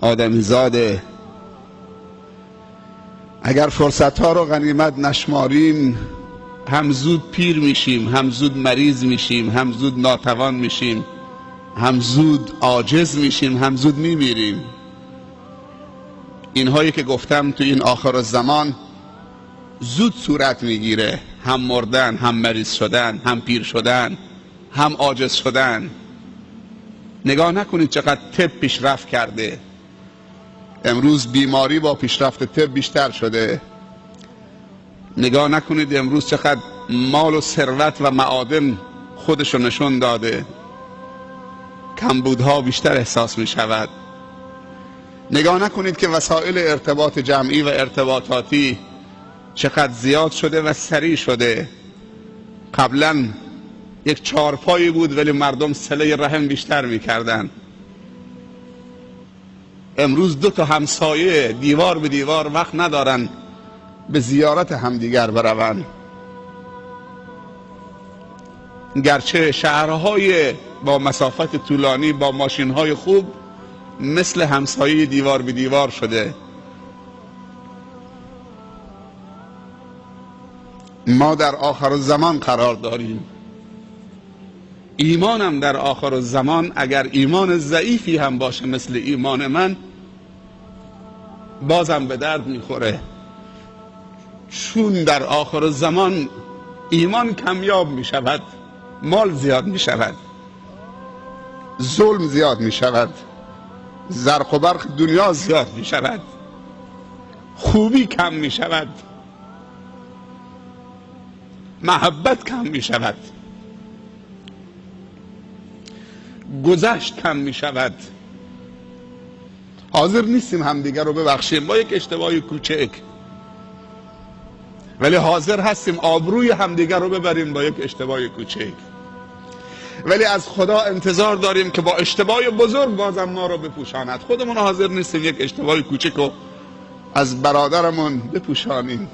آدمیزاده. اگر فرصت ها رو غنیمت نشماریم، هم زود پیر میشیم، هم زود مریض میشیم، هم زود ناتوان میشیم، هم زود عاجز میشیم، هم زود میمیریم. اینهایی که گفتم تو این آخر زمان زود صورت میگیره، هم مردن، هم مریض شدن، هم پیر شدن، هم عاجز شدن. نگاه نکنید چقدر طب پیشرفت کرده. امروز بیماری با پیشرفت طب بیشتر شده. نگاه نکنید امروز چقدر مال و ثروت و معادن خودشو نشون داده، کمبودها بیشتر احساس می شود. نگاه نکنید که وسایل ارتباط جمعی و ارتباطاتی چقدر زیاد شده و سریع شده. قبلا یک چارپایی بود ولی مردم صله رحم بیشتر میکردن. امروز دو تا همسایه دیوار به دیوار وقت ندارن به زیارت همدیگر بروند. گرچه شهرهای با مسافت طولانی با ماشینهای خوب مثل همسایه دیوار به دیوار شده. ما در آخر زمان قرار داریم. ایمانم در آخر زمان اگر ایمان ضعیفی هم باشه مثل ایمان من، بازم به درد میخوره، چون در آخر زمان ایمان کمیاب میشود، مال زیاد میشود، ظلم زیاد میشود، زرق و برق دنیا زیاد میشود، خوبی کم میشود، محبت کم میشود، گذشت کم میشود. حاضر نیستیم همدیگر رو ببخشیم با یک اشتباه کوچک، ولی حاضر هستیم آبروی همدیگر رو ببریم با یک اشتباه کوچک. ولی از خدا انتظار داریم که با اشتباه بزرگ بازم ما رو بپوشاند. خودمون حاضر نیستیم یک اشتباه کوچک رو از برادرمون بپوشانیم.